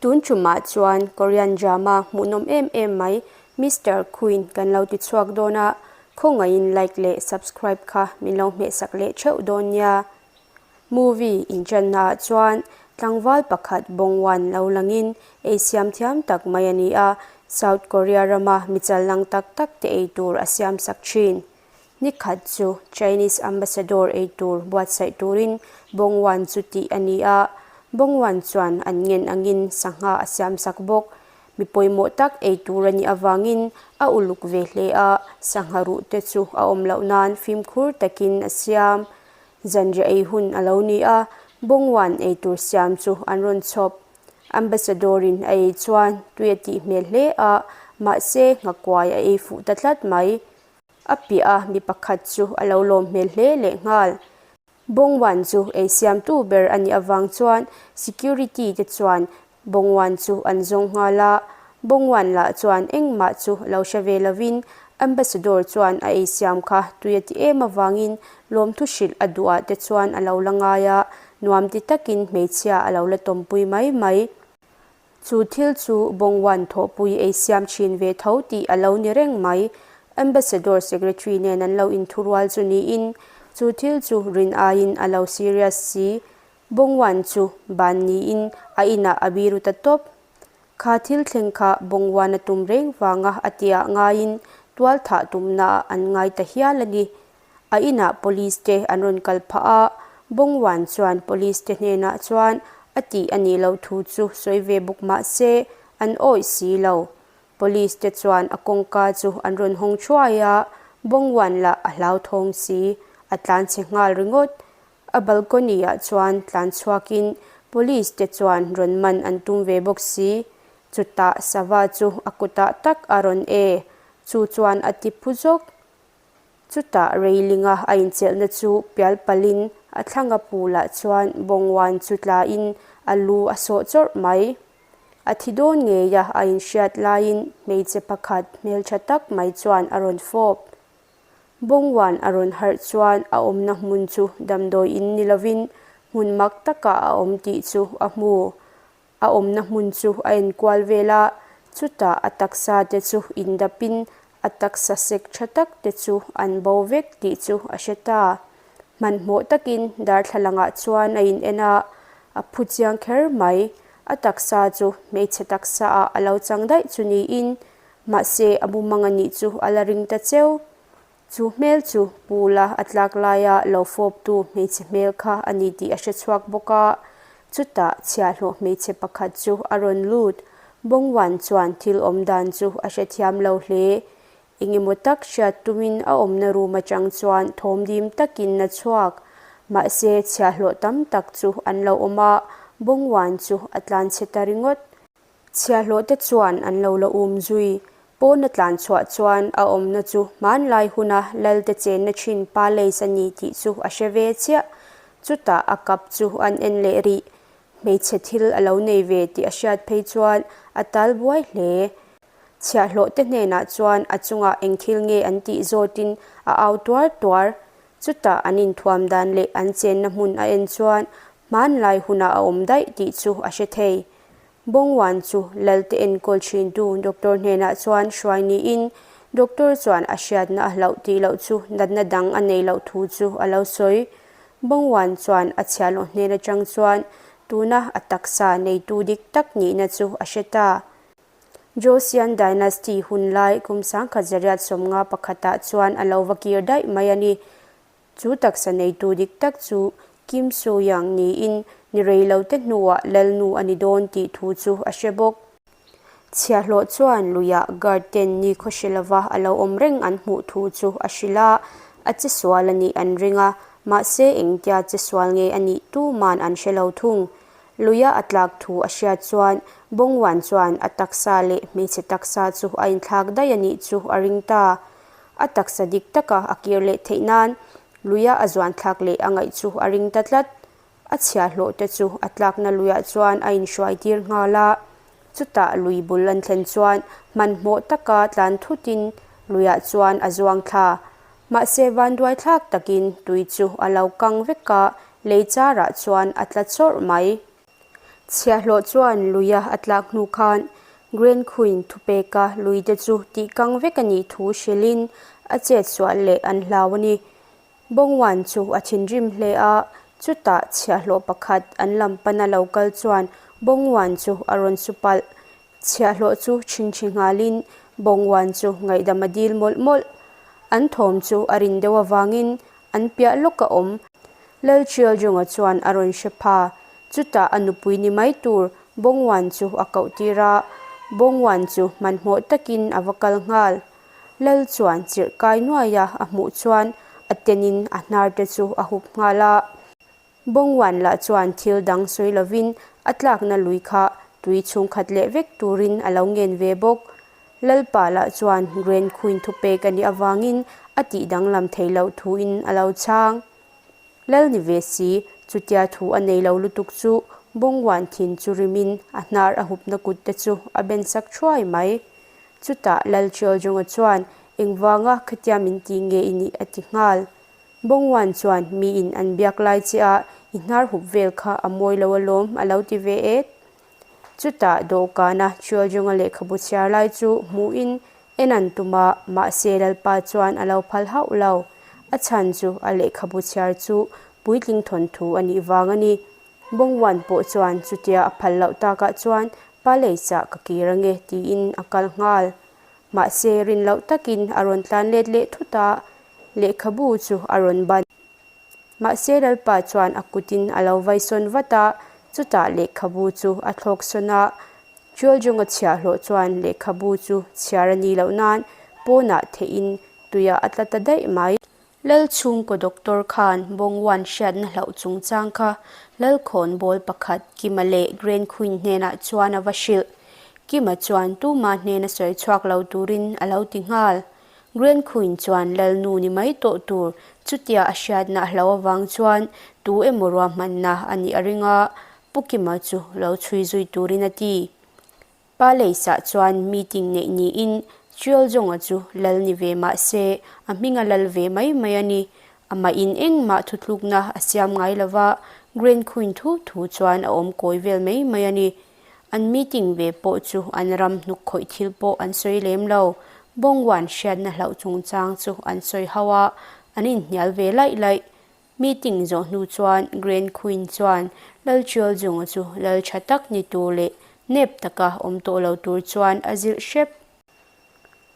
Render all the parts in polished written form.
Tun tumah chuan Korean drama hmuhnawm em em mai Mister Queen kan lo ti chhuak dawn a, khawngaihin like leh subscribe kha min lo hmehsak leh theuh dawn nia. Movie inchanna ah chuan tlangval pakhat Bongwan lo langin ei siam thiam tak mai a ni a, South Korea rama michal lang tak tak te ei tur a siam sak thin. Ni khat chu Chinese Ambassador ei tur buatsaih turin Bongwan chu tih a ni a, Bongwan chuan an ngen angin sangha a siam sak bawk. Mi pawimawh tak ei tur a nih avangin a uluk ve hle a, sangha ruh te chu a awm loh nan fimkhur takin a siam. Zanriah ei hun a lo ni a, Bawngwan ei tur siam chu an rawn chhawp. Ambassador-in a ei chuan tui a tih hmel hle a, mahse nghakuai a ei fuh ta tlat mai. A piah a mi pakhat chu a lo lawm hmel hle lehnghal. Bawngwan chu ei siamtu ber a nih avang chuan security te chuan Bawngwan chu an zawng nghal a, Bawngwan lah chuan engmah chu lo hre ve lovin Ambassador chuan a ei siam kha tui a ti em avangin lawmthu hrilh a duh ah te chuan a lo la ngai a, nuam ti takin hmeichhia a lo la tawmpui mai mai. Chu thil chu Bawngwan thawhpui ei siam thin ve tho tih a lo ni reng mai. Ambassador Secretary nen an lo inthurual chu niin chu thil chu rin aiin a lo serious si. Bawngwan chu ban niin a inah a biru ta tawp. Kha thil thleng kha Bawngwan a tum reng vanga a tiah ngaiin tual thah tumnaah an ngai ta hial a ni. A inah police te an rawn kal phah a, Bawngwan chuan police te hnenah chuan a tih a nih loh thu chu sawi ve bawk mah se an awih si lo. Police te chuan a kawngka chu an rawn hawng thuai a, Bawngwan lah a hlauthawng si, a tlanchhe nghal ringawt. A balcony ah chuan tlan chhuakin police te chuan rawn man an tum ve bawk si. Chutah sava chu a kutah tak a rawn e, chu chuan a ti phu zawk. Chutah railing a a inchelhna chu pial palhin a thlanga pool ah chuan bawngwan chu tlain a lu a sawh chawrh mai. A thi dawn ngei a a inhriat laiin hmeichhe pakhat hmeltha tak mai chuan a rawn fawp. Bawngwan a rawn harh chuan a awmna hmun chu damdawi in ni lovin hmun mak takah a awm tih chu a hmu. A awmna hmun chu a enkual vel a, chutah a taksa te chu indapin a taksa sek tha tak te chu an bo vek tih chu a hre ta. Hmanhmawh takin darthlalangah chuan a in en a, a phu chiang kher mai. A taksa chu hmeichhe taksaah a lo chang daih chu niin Mahse, a mumang a nih chu a la ring ta cheu. Chu hmel chu Pula a tlak laia lo fawptu hmeichhe hmel kha a ni tih a hre chhuak bawk a. Chutah chhiahhlawh hmeichhe pakhat chu a rawn lut. Bawngwan chuan thil awm dan chu a hrethiam lo hle. Engemaw tak hriat tumin a awmna room atang chuan thawm dim takin a chhuak. Mahse, chhiahhlawh tam tak chu an lo awm a, Bawngwan chu a tlanchhe ta ringawt. Chhiahhlawh te chuan an lo la um zui. Pawn a tlan chhuah chuan a awmna chu hmanlai huna lal te chenna thin palace a ni tih chu a hre ve chiah. Chutah a kap chu an en leh rih. Hmeichhe thil a lo nei ve tih a hriat phei chuan a tal buai hle. Chhiahhlawh te hnenah chuan a chungah eng thil nge an tih zawtin a au tuar tuar. Chutah an inthuam dan leh an chenna hmun a en chuan hmanlai hunah a awm daih tih chu a hre thei. Bawngwan chu Lalte enkawl thintu doctor hnenah chuan hruai niin doctor chuan a hriatna a hlauh tih loh chu natna dang a nei loh thu chu a lo sawi. Bawngwan chuan a chhiahhlawh hnen atang chuan tuna a taksa neitu dik tak nihna chu a hre ta. Joseon Dynasty hun lai kum 1951 pakhatah chuan a lo va kir daih mai a ni. Chu taksa neitu dik tak chu Kim Soo-young niin ni rei lo te hnuah Lalnu a ni dawn tih thu chu a hre bawk. Chhiahhlawh chuan luiah guard ten ni khaw hre lova a lo awm reng an hmuh thu chu a hrilh a, a che sual a nih an ring a, mahse engtia che sual nge a nih tuman an hre lo thung. Luia a tlak thu a hriat chuan Bawngwan chuan a taksa leh hmeichhe taksa chu a inthlak daih a nih chu a ring ta. A taksa dik taka a kir leh theih nan luia a zuan thlak leh a ngaih chu a ring ta tlat. A chhiahhlawh te chu a tlakna luiah chuan a inhruai tir nghal a. Chutah lui bul an thlen chuan hmanhmawh taka tlan thutin luiah chuan a zuang thla. Mahse vanduai thlak takin tui chu a lo kang vek a, lei charah chuan a tla chawrh mai. Chhiahhlawh chuan luia a tlak hnu khan Grand Queen thupeka luite chu tihkang vek a nih thu hrilhin a chetsual leh an hlau a ni. Bawngwan chu a thinrim hle a, chutah chhiahhlawh pakhat an lam pana lo kal chuan Bawngwan chu a rawn su palh. Chhiahhlawh chu chhingchhi nghalin Bawngwan chu ngaihdam a dil mawlh mawlh. An thawm chu a rin deuh avangin an piah lawk a awm. Lalchialjunga chuan a rawn hre pha. Chutah a nupui ni mai tur Bawngwan chu a koh tir a, Bawngwan chu hmanhmawh takin a va kal nghal. Lal chuan chirh kai nuaia a hmuh chuan a tenin a hnar te chu a hup nghal a. Bawngwan lah chuan thil dang sawi lovin a tlakna lui kha tui chhungkhat leh vek turin a lo ngen ve bawk. Lalpa lah chuan Grand Queen thupek a nih avangin a tih danglam thei loh thuin a lo chhang. Lal ni ve si, chutia thu a nei lo lutuk chu Bawngwan thin chu rimin a hnar a hupna kut te chu a ben sak thuai mai. Chutah Lal Cheoljunga chuan engvanga khatia min ti nge i nih a ti nghal. Bawngwan chuan miin an biak lai che a i hnar hup vel kha a mawi lo alawm a lo ti ve et. Chutah dawhkana Cheoljunga lehkhabu chhiar lai chu hmuhin En an tum a, mahse Lalpa chuan a lo phal hauh lo. A chhan chu a lehkhabu chhiar chu puitling thawnthu a nih vang a ni. Bawngwan pawh chuan chutia a phal loh takah chuan pa leichah ka kir ange tiin a kal nghal. Mahse rin loh takin a rawn tlan let leh thut a, lehkhabu chu a rawn ban. Mahse Lalpa chuan a kutin a lo vaisawn vat a, chutah lehkhabu chu a thlawk sawn a. Tualjunga chhiahhlawh chuan lehkhabu chu chhiar a nih loh nan pawnah theihin tuiah a tla ta daih mai. Lalchhungkaw doctor khan Bawngwan hriatna hlauh chungchang kha Lalkhawn bawl pakhat Kima leh Grand Queen hnenah chuan a va hrilh. Kima chuan tuma hnena sawi chhuak lo turin a lo ti nghal. Grand Queen chuan Lalnu ni mai tawh tur chutia a hriatna a hlo avang chuan tu emaw ruahmanna a nih a ring a, Pu Kima chu lo chhui zui turin a ti. Pa Leisah chuan meeting neih niin Cheoljonga chu lal ni ve mah se a hming a lal ve mai mai a ni. Amahin engmah thutlukna a siam ngai lova, Grand Queen thu thu chuan a awm kawi vel mai mai a ni. An meeting ve pawh chu an ram hnuk khawih thil pawh an sawi lem lo. Bawngwan hriatna hlauh chungchang chu an sawi ho a, an inhnial ve laih laih. Meeting zawh hnu chuan Grand Queen chuan Lalchialjunga chu lal tha tak ni tur leh nep taka awm tawh lo tur chuan a zilh hrep.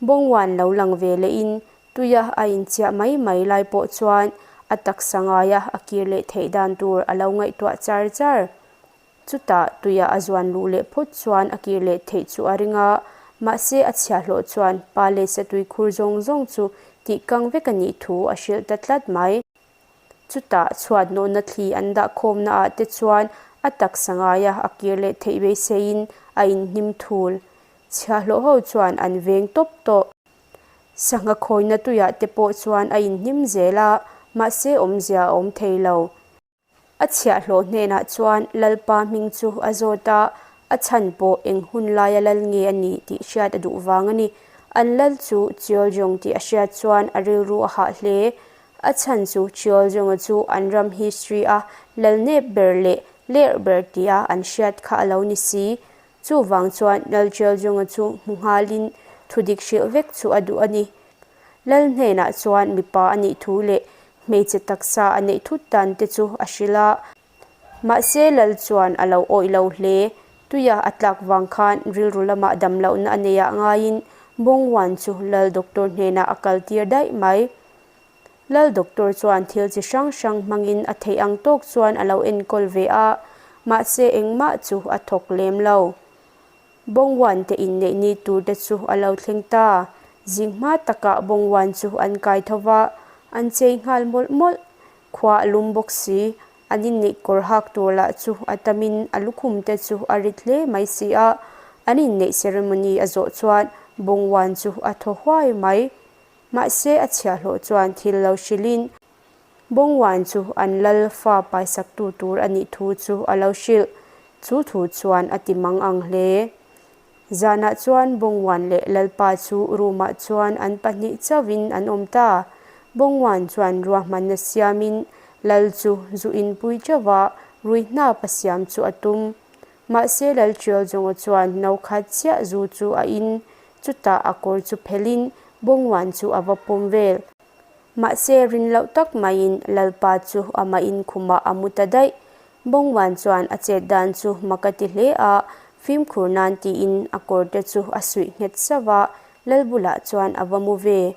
Bawngwan lo lang ve lehin tuia a inchiah mai mai lai pawh chuan a taksa ngaia a kir leh theih dan tur a lo ngaihtuah char char. Chutah tuia a zuan luh leh phawt chuan a kir leh theih chu a ring a, mahse a chhiahhlawh chuan pa leh satui khur zawng zawng chu tih kang vek a nih thu a hrilh ta tlat mai. Chutah chhuat nawhna thli an dah khawmna ah te chuan a taksa ngaia a kir leh theih beiseiin a inhnim thul. Chhiahhlawh ho chuan an veng tawp tawh. Sangha khawina tuiah te pawh chuan a inhnim zel a, mahse awmzia a awm thei lo. A chhiahhlawh hnenah chuan Lalpa hming chu a zawt a, a chhan pawh eng hun laia lal nge a nih tih hriat a duh vang a ni. An lal chu Cheoljong tih a hriat chuan a rilru a hah hle. A chhan chu Cheoljong-a chu an ram history-a lal nep ber leh lerh ber tia an hriat kha a lo ni si. Chuvang chuan Lal Cheoljong-a chu hmu nghalin thudik hrilh vek chu a duh a ni. Lal hnenah chuan mipa a nih thu leh hmeichhe taksa a neih thut dan te chu a hrilh a. Mahse Lal chuan a lo awih lo hle. Tuia a tlak vang khan rilru lamah dam lohna a neiah ngaiin Bawngwan chu Lal doctor hnenah a kal tir daih mai. Lal doctor chuan thil chi hrang hrang hmangin a theih ang tawk chuan a lo enkawl ve a, mahse engmah chu a thawk lem lo. Bawngwan te inneih ni tur te chu a lo thleng ta. Zing hma takah Bawngwan chu an kai tho va, an chei nghal mawlh mawlh. Khua a lum bawk si, an inneih kawr hak tur lah chu a tamin a lukhum te chu a rit hle mai si a. An inneih ceremony a zawh chuan Bawngwan chu a thaw huai mai. Mahse a chhiahhlawh chuan thil lo hrilhin Bawngwan chu an lal fa paisaktu tur a nih thu chu a lo hrilh. Chu thu chuan a ti mang ang hle. Zanah chuan Bawngwan leh Lalpa chu room-ah chuan an pahnih chauhin an awm ta. Bawngwan chuan ruahmanna siamin Lal chu zu inpui teuh va, rui hnap a siam chu a tum. Mahse Lalṭialzawnga chuan no khat chiah zu chu a in, chutah a kawr chu phelhin Bawngwan chu a va pawm vel. Mahse rin loh tak maiin Lalpa chu amah in khumah a mu ta daih. Bawngwan chuan a chet dan chu mak a ti hle a, fimkhur nan tiin a kawr te chu a suih nghet sauh a, Lal bulah chuan a va mu ve.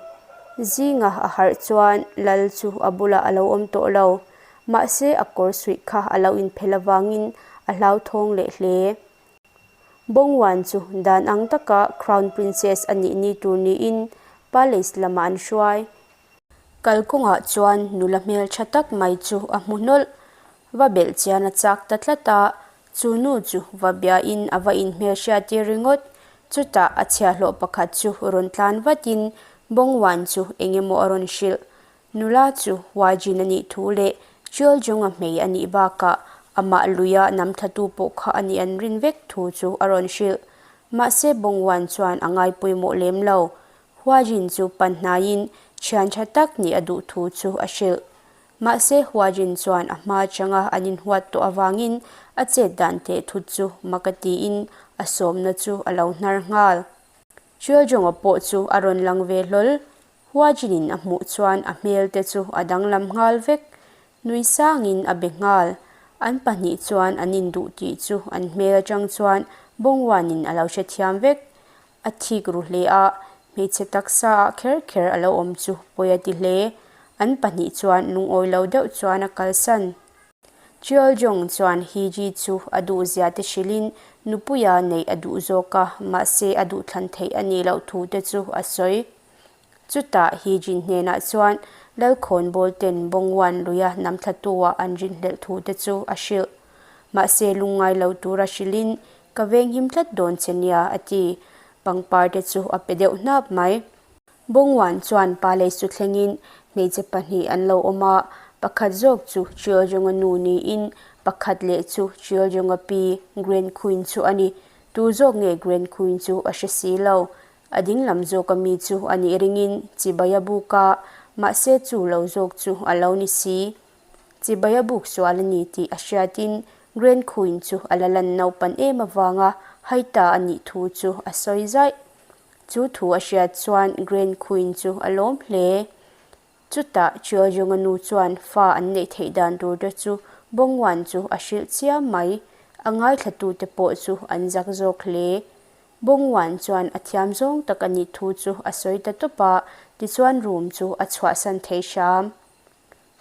Zinga a harh chuan Lal chu a bulah a lo awm tawh lo. Mahse a kawr suih kha a lo inphelh avangin a hlauthawng leh hle. Bawngwan chu dan ang taka Crown Princess a nih ni tur niin Palace lamah an hruai. Kalkawngah chuan nula hmeltha tak mai chu a hmu hnawlh. Va belh chian a chak ta tlat a, chu nu chu va biain a va inhmelhriattir ringawt. Chutah a chhiahhlawh pakhat chu rawn tlan vatin Bawngwan chu eng emaw a rawn hrilh. Nula chu Huajin a nih thu leh Cheoljong-a hmei a nih bakah amah luia namthlatu pawh kha a nih an rin vek thu chu a rawn hrilh. Mahse Bawngwan chuan a ngai pawimawh lem lo. Huajin chu pan hnaiin thian tha tak nih a duh thu chu a hrilh. Mahse Huajin chuan a hma atanga an inhuat tawh avangin a chet dan teh thut chu mak a tiin a sawmna chu a lo hnar nghal. Cheoljong-a pawh chu a rawn lang ve hlawl. Huajinin a hmuh chuan a hmel te chu a danglam nghal vek. Nui sangin a be nghal. An pahnih chuan an induh tih chu an hmel atang chuan Bawngwanin a lo hrethiam vek. A thik ru hle a, hmeichhe taksa ah kher kher a lo awm chu pawi a ti hle. An pahnih chuan lungawi lo deuh chuan a kalsan. Cheoljong chuan Hee-ji chu a duhzia te hrilhin nupuia neih a duh zawk a, mahse a duhthlan theih a nih loh thu te chu a sawi. Chutah Hee-jin hnenah chuan Lalkhawnbawl ten Bawngwan luia namthlatu-ah an rinhlelh thu te chu a hrilh. Mahse lungngai lo tura hrilhin ka venghim tlat dawn che nia a ti. Pangpar te chu a pe deuh hnap mai. Bawngwan chuan pa lei su thlengin hmeichhe pahnih an lo awm a, pakhat zawk chu Cheoljong-a nu niin pakhat leh chu Cheoljong-a pi Grand Queen chu a ni. Tu zawk nge Grand Queen chu a hre si lo. A ding lam zawk a mi chu a nih ringin chibai a buk a, mahse chu lo zawk chu a lo ni si. Chibai a buk sual a ni tih a hriatin Grand Queen chu a la lan naupan em avanga hai ta a nih thu chu a sawi zaih. Chu thu a hriat chuan Grand Queen chu a lawm hle. Chutah Cheoljong-a nu chuan fa an neih theih dan tur te chu Bawngwan chu a hrilh chiam mai. A ngaithlatute pawh chu an zak zawk hle. Bawngwan chuan a thiam zawng tak a nih thu chu a sawi ta tawp a, tichuan room chu a chhuahsan thei hram.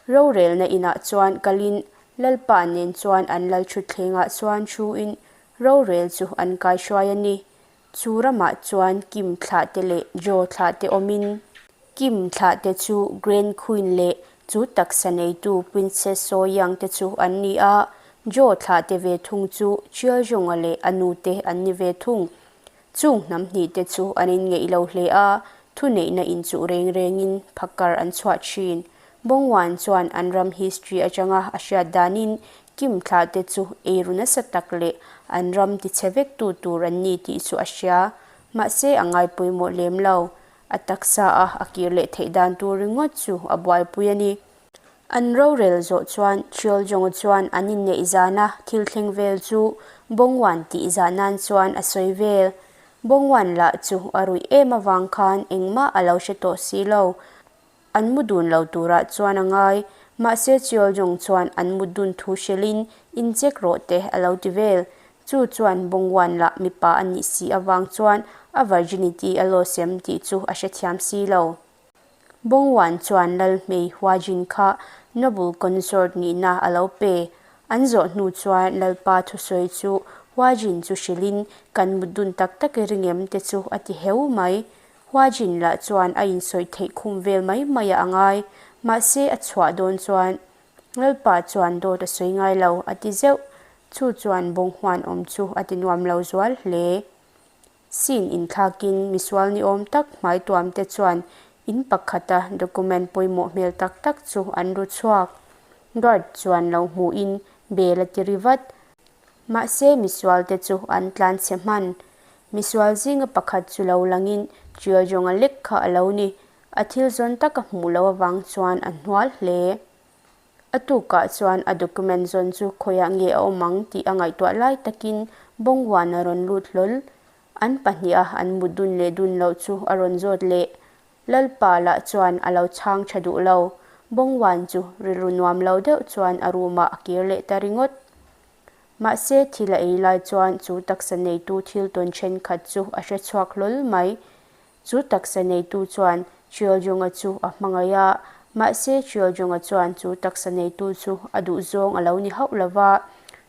Rorelna inah chuan kalin Lalpa nen chuan an lalthutthlengah chuan thuin rorel chu an kaihruai a ni. Chu ramah chuan Kim thlahte leh Joe thlahte awmin, Kim thlahte chu Grand Queen leh chu taksa neitu Princess So Young te chu an ni a, Joe thlahte ve thung chu Cheoljong-a leh a nute an ni ve thung. Chung hnam hnihte chu an inngeih lo hle a, thuneihna inchuh reng rengin phakar an chhuah thin. Bawngwan chuan an ram history atanga a hriat danin Kim thlahte chu eiru nasa tak leh an ram tichhe vektu tur an ni tih chu a hria. Mahse a ngai pawimawh lem lo. A taksa a a kir leh theih dan tur ringawt chu a buaipui a ni. An rorel zawh chuan Cheoljong-a chuan an inneih zana thil thleng vel chu Bawngwan tih zah nan chuan a sawi vel. Bawngwan lah chu a ruih em avang khan engmah a lo hre tawh si lo. An mu dun lo turah chuan a ngai. Mahse Cheoljong chuan an mut dun thu hrilhin in check rawh te a lo ti vel. Chu chuan Bawngwan lah mipa a nih si avang chuan a virginity a loss em tih chu a hrethiam si lo. Bawngwan chuan Lalhmei Huajin kha Noble Consort nihna a lo pe. An zawh hnu chuan Lalpa thusawi chu Huajin chu hrilhin kan mut dun tak tak i ring em te chu a ti heu mai. Huajin lah chuan a insawi theih khum vel mai mai a angai. Mahse a chhuah dawn chuan Lalpa chuan dawt a sawi ngai lo a ti zeuh. Chu chuan Bawnghuan awm chu a ti nuam lo zual hle. Scene inthlakin misual ni awm tak hmai tuam te chuan in pakhata document pawimawh hmel tak tak chu an ru chhuak. Guard chuan lo hmuhin bel a ti ri vat. Mahse misual te chu an tlan chhe hman. Misual zinga pakhat chu lo langin Cheoljong-a lek kha a lo ni. A thil zawn taka hmuh loh avang chuan a hnual hle. A tukah chuan a document zawn chu khawiah nge a awm ang tih a ngaihtuah lai takin Bawnghuan a rawn lut hlawl. An pahniha an mut dun leh dun loh chu a rawn zawt leh. Lalpa lah chuan a lo chhang tha duh lo. Bawnghuan chu rilru nuam lo deuh chuan a room ah a kir leh ta ringawt. Mahse thil a ei lai chuan chu taksa neitu thil tawn thenkhat chu a hre chhuak hlawl mai. Chu taksa neitu chuan Cheoljunga chu a hmangaih a, mahse Cheoljunga chuan chu taksa neitu chu a duhzawng a lo ni hauh lo va,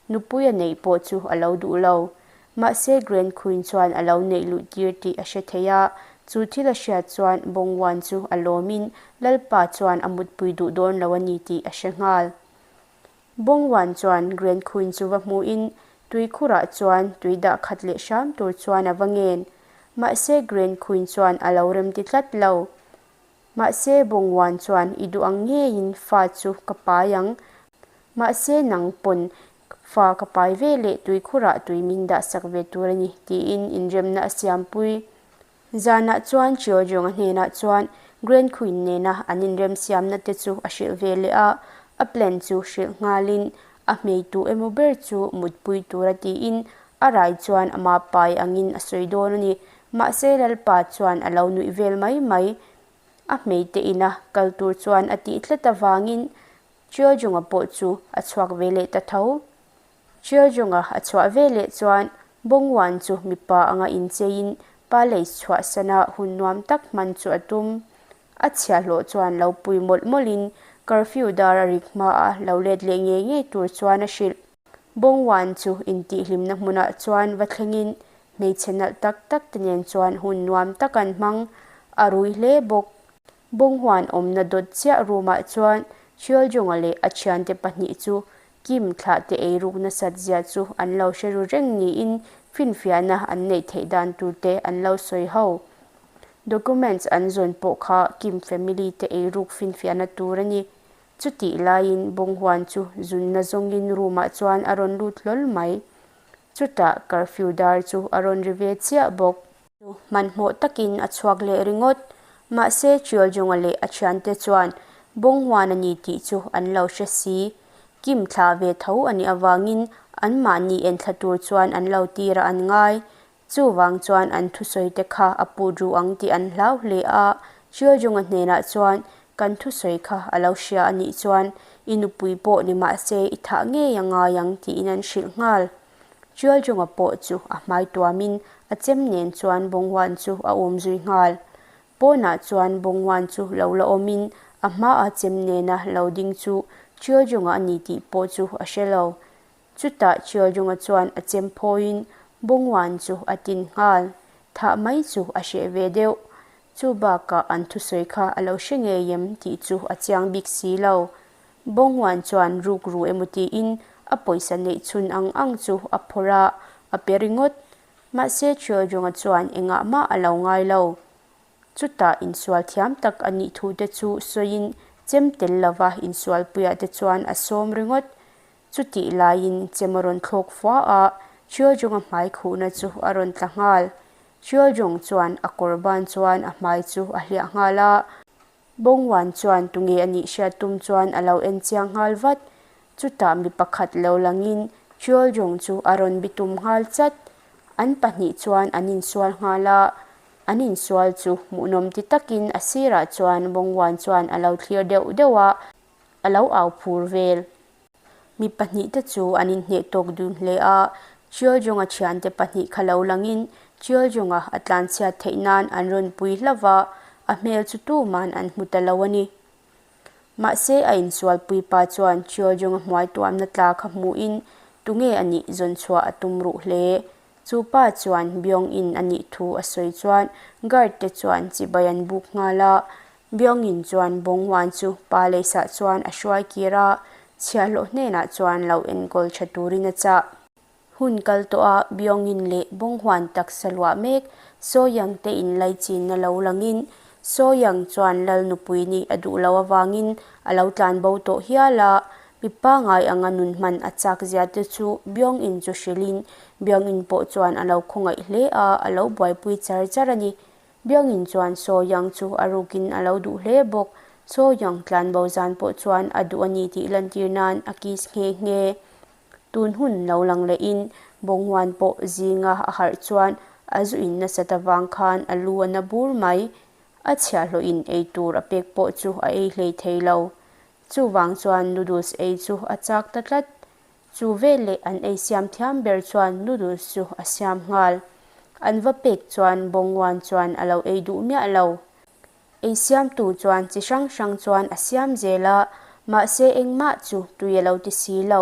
nupui a neih pawh chu a lo duh lo. Mahse Grand Queen chuan a lo neih luh tir tih a hre thei a, chu thil a hriat chuan Bongwan chu a lawmin Lalpa chuan a mutpui duh dawn lo a ni tih a hre nghal. Bawngwan chuan Grand Queen chu va hmuhin tuikhurah chuan tui dah khat leh hram tur chuan a va ngen. Mahse Grand Queen chuan a lo remti tlat lo. Mahse Bawngwan chuan i duh ang ngeiin fa chu ka pai ang. Mahse nang pawn fa ka pai ve leh tuikhurah tui min dah sak ve tur a ni tiin inremna a siampui. Zanah chuan Cheojonga hnenah chuan Grand Queen nena an inremsiamna te chu a hrilh ve leh a, a plan chu hrilh nghalin a hmeitu emaw ber chu mutpui tura tiin a rai chuan ama pai angin a sawi dawn a ni. Mahse Lalpa chuan a lo nuih vel mai mai. A hmeite ina kal tur chuan a tih tlat avangin Cheojonga pawh chu a chhuak ve leh ta tho. Cheojonga a chhuah ve leh chuan Bawngwan chu mipa anga incheiin palace chhuahsana hun nuam tak hman chu a tum. A chhiahhlawh chuan lo pui mawlh mawlhin curfew dar a rik hmaa lo let leh ngei ngei tur chuan a hrilh. Bawngwan chu intihhlimna hmunah chuan va thlengin hmeichhe nalh tak tak te nen chuan hun nuam tak an hmang. A rui hle bawk. Bawnghuan awmna dawt chiah room-ah chuan Cheoljunga leh a thiante pahnih chu Kim thlah te ei ruk nasat zia chu an lo hre ru reng niin finfiahna an neih theih dan tur te an lo sawi ho. Documents an zawn pawh kha Kim family te ei ruk finfiahna tur a ni. Chutih laiin Bawnghuan chu zunna zawngin room-ah chuan a rawn lut hlawl mai. Chutah curfew dar chu a rawn ri ve chiah bawk. Chu hmanhmawh takin a chhuak leh ringawt. Mahse Cheoljunga leh a thiante chuan Bawnghuan a ni tih chu an lo hre si. Kim thlah ve tho a nih avangin anmahni enthla tur chuan an lo tir a an ngai. Chuvang chuan an thusawi te kha a put ru ang tih an hlau hle a. Cheoljunga hnenah chuan kan thusawi kha a lo hria a nih chuan i nupui pawh ni mahse i thah ngei a ngai ang tiin an hrilh nghal. Tialchunga pawh chu a hmai tuamin a chem nen chuan Bawnghuan chu a um zui nghal. Pawnah chuan Bawnghuan chu lo la awmin a hmaa chem nena lo ding chu Tialchunga a ni tih pawh chu a hre lo. Chutah Tialchunga chuan a chem phawiin Bawnghuan chu a tin nghal. Thah mai chu a hreh ve deuh. Chu bakah an thusawi kha a lo hre ngei em tih chu a chiang bik si lo. Bawnghuan chuan ruk ru emaw tiin a pawisa neih chhun ang ang chu a phawrh a, a pe ringawt. Mahse Cheoljunga chuan engah mah a lo ngai lo. Chutah insual thiam tak a nih thu te chu sawiin chem tel lova insualpuiah te chuan a sawm ringawt. Chutih laiin chem a rawn thlawk fua a, Cheoljunga hmai khuhna chu a rawn tla nghal. Cheoljung chuan a kawr ban chuan a hmai chu a hliah nghal a. Bawngwan chuan tunge a nih hriat tum chuan a lo en chiang nghal vat. Chutah mi pakhat lo langin Cheoljong chu a rawn bitum nghal chat. An pahnih chuan an insual nghal a, an insual chu hmuhnawm ti takin a sirah chuan Bawngwan chuan a lo thlir deuh deuh a, a lo au phur vel. Mi pahnihte chu an inhneh tawk dun hle a, Cheoljunga thiante pahnih kha lo langin Cheoljunga a tlanchhiat theih nan an rawn pui hlauh va, a hmel chu tuman an hmu ta lo a ni. Mahse a insualpui pa chuan Cheoljunga hmuai tuamna tla kha hmuhin tunge a nih zawn chhuah a tum ruh hle. Chu pa chuan Byung-in a nih thu a sawi chuan guard te chuan chibai an buk nghal a, Byung-in chuan Bawnghuan chu pa leisah chuan a hruai kir a, chhiahhlawh hnenah chuan lo enkawl tha turin a chah. Hun kal tawh a Byung-in leh Bawnghuan taksa luah mek Soo-young te inlaichinna lo langin Soo-young chuan Lal nupui nih a duh loh avangin a lo tlanbo tawh hial a, Mi pangai anga nun hman a chak zia te chu Byung-in chu hrilhin Byung-in pawh chuan a lo khawngaih hle a, a lo buaipui char char a ni. Byung-in chuan Soo-young chu a rukin a lo duh hle bawk. Chawiang tlanbo zan pawh chuan a duh a ni tih lantir nan a kiss nghe nghe. Tun hun lo lang lehin Bawnghuan pawh zinga a harh chuan a zu in nasat avang khan a lu a na bur mai. A chhiahhlawhin ei tur a pek pawh chu a ei hlei thei lo. Chuvang chuan noodles ei chu a chak ta tlat. Chu veleh an ei siam thiam ber chuan noodles chu a siam nghal. An va pek chuan Bawnghuan chuan a lo ei duh miah lo. Ei siamtu chuan chi hrang hrang chuan a siam zel a, mahse engmah chu tui a lo ti si lo.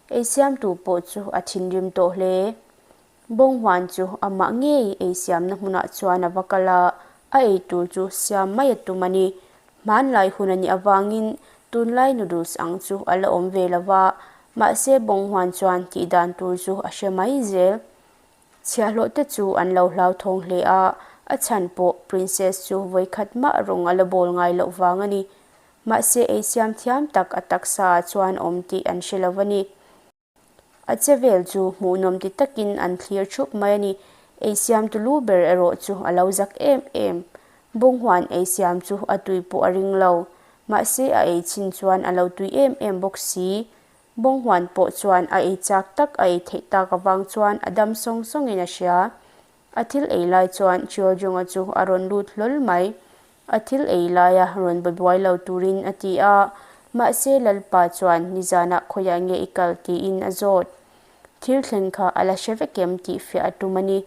Ei siamtu pawh chu a thinrim tawh hle. Bawnghuan chu amah ngei ei siamna hmunah chuan a va kal a, a ei tur chu siam mai a tum a ni. Hmanlai hun a nih avangin tunlai noodles ang chu a la awm ve lo va, mahse Bawnghuan chuan tihdan tur chu a hre mai zel. Chhiahhlawh te chu an lo hlauthawng hle a, a chhan pawh Princess chu vawikhat mah rawng a la bawl ngai loh vang a ni. Mahse ei siam thiam tak a taksa ah chuan awm tih an hre lo a ni. A che vel chu hmuhnawm ti takin an thlir thup mai a ni. Ei siam tu lu ber erawh chu a lo zak em em. Bawnghuan ei siam chu a tui pawh a ring lo. Mahse a ei chin chuan a lo tui em em bawk si. Bawnghuan pawh chuan a ei chak tak a ei theih tak avang chuan a dam sawng sawngin a hria. A thil ei lai chuan Cheojunga chu a rawn lut hlawl mai. A thil ei laia rawn be buai lo turin a ti a, mahse Lalpa chuan nizanah khawiah nge i kal tiin a zawt. Thil thleng kha a la hre vek em tih fiah a tum a ni.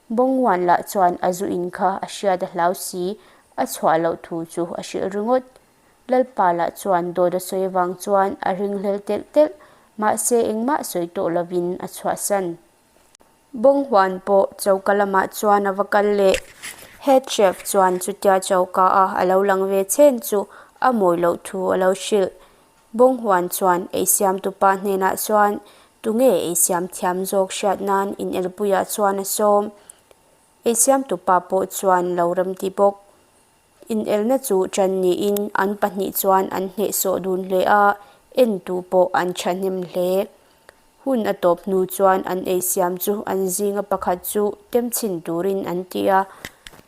Bawnghuan lah chuan a zu in kha a hriat a hlau si, a chhuah loh thu chu a hrilh ringawt. Lalpa lah chuan dawt a sawi avang chuan a ringhlel telh telh, mahse engmah sawi tawh lovin a chhuahsan. Bawnghuan pawh choka lamah chuan a va kal leh. Head chef chuan chutia choka a a lo lang ve chhen chu a mawi loh thu a lo hrilh. Bawnghuan chuan eisiamtupa hnenah chuan tunge eisiam thiam zawk hriat nan inelpuiah chuan a sawm. Eisiamtupa pawh chuan lo remti bawk. Inelna chu ṭan niin an pahnih chuan an hnehsawh dun hle a, entu pawh an ṭhahnem hle. Hun a tawp hnu chuan an eisiam chu an zinga pakhat chu tem chhin turin an ti a.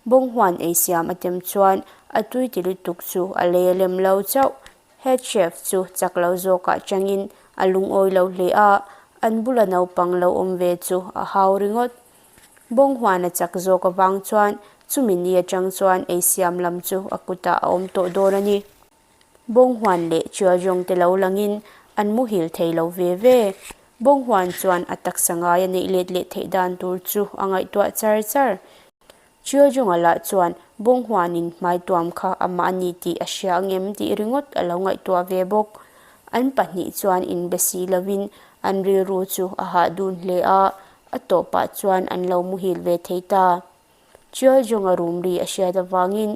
Bawnghuan eisiam a tem chuan a tui ti lutuk chu a lei a lem lo chauh. Head chef chu chak lo zawkah changin a lungawi lo hle a, an bula naupang lo awm ve chu a hau ringawt. Bawnghuan a chak zawk avang chuan chumi ni atang chuan ei siam lam chu a kutah a awm tawh dawn a ni. Bawnghuan leh Chialjawng te lo langin an muhil thei lo ve ve. Bawnghuan chuan a taksa ngai a neih let leh theih dan tur chu a ngaihtuah char char. Chialjunga lah chuan Bawnghuanin hmaituam kha amah a ni tih a hria angem tih ringawt a lo ngaihtuah ve bawk. An pahnih chuan inbe si lovin an rilru chu a hah dun hle a, A tawpah chuan an lo muhil ve thei ta. Chialjunga rum ri a hriat avangin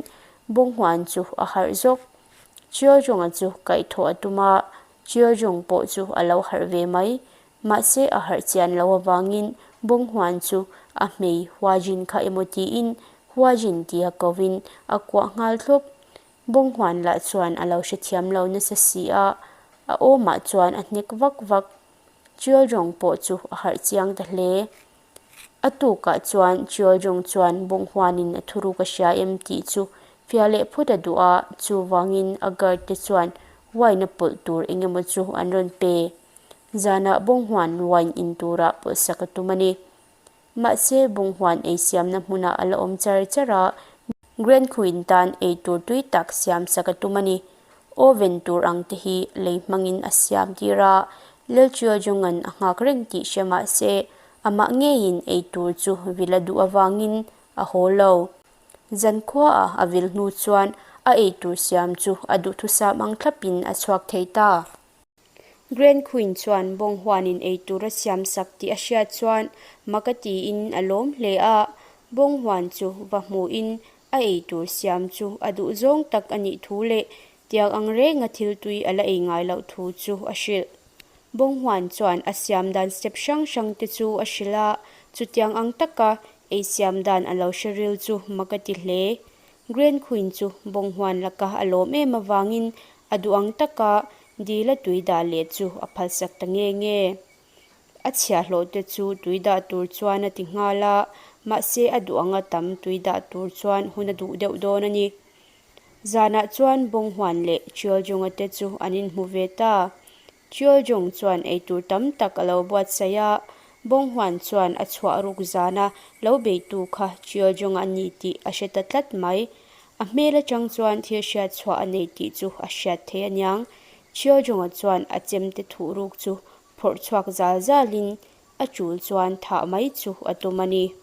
Bawnghuan chu a harh zawk. Chialjunga chu kaihthawh a tum a, Chialjung pawh chu a lo harh ve mai. Mahse a harh chian lo avangin Bawnghuan chu a hmei Huajin kha emaw tiin Huajin tia kovin a kuah nghal thlawp. Bawnghuan lah chuan a lo hrethiam lo nasa si a, a awmah chuan a hnek vak vak. Chialjong pawh chu a harh chiang ta hle. A tukah chuan Chialjong chuan Bawnghuanin a thuruk a hria em tih chu fiah leh phut a duh a, chuvangin a guard te chuan wine a pawlh tur eng emaw chu an rawn pe. Zanah Bawnghuan wine in turah pawlhsak a tum a ni. Mahse, Bawnghuan ei siamna hmunah a la awm char char a, Grand Queen tan ei tur tui tak siam sak a tum a ni. Oven tur ang te hi lei hmangin a siam tir a, Lelchio Jungan a nghak reng tih hre mah se, amah ngeiin ei tur chu vil a duh avangin a haw lo. Zankhuaah a vil hnu chuan a ei tur siam chu a duhthusam ang thlapin a chhuak thei ta. Grand Queen chuan Bawnghuanin eitur a siam sak tih a hriat chuan mak a tiin a lawm hle a, Bawnghuan chu va hmuhin a eitur siam chu a duh zawng tak a nih thu leh tiang ang renga thil tui a la ei ngai loh thu chu a hrilh. Bawnghuan chuan a siam dan step hrang hrang te chu a hrilh a, chutiang ang taka ei siam dan a lo hre ril chu mak a ti hle. Grand Queen chu Bawnghuan laka a lawm em avangin A duh ang taka dila tui dah leh chu a phalsak ta nge nge. A chhiahhlawh te chu tui dah tur chuan a ti nghal a, mahse a duh anga tam tui dah tur chuan hun a duh deuh dawn a ni. Zanah chuan Bawnghuan leh Cheoljunga te chu an inhmu ve ta. Cheoljung chuan eitur tam tak a lo buatsaih a, Bawnghuan chuan a chhuah ruk zana lo beitu kha Cheoljunga a ni tih a hre ta tlat mai. A hmel atang chuan thil hriat chhuah a nei tih chu a hriat thei aniang. Cheoljunga chuan a chemte thuhruk chu phawrh chhuak zal zalin a chul chuan thah mai chu a tum a ni.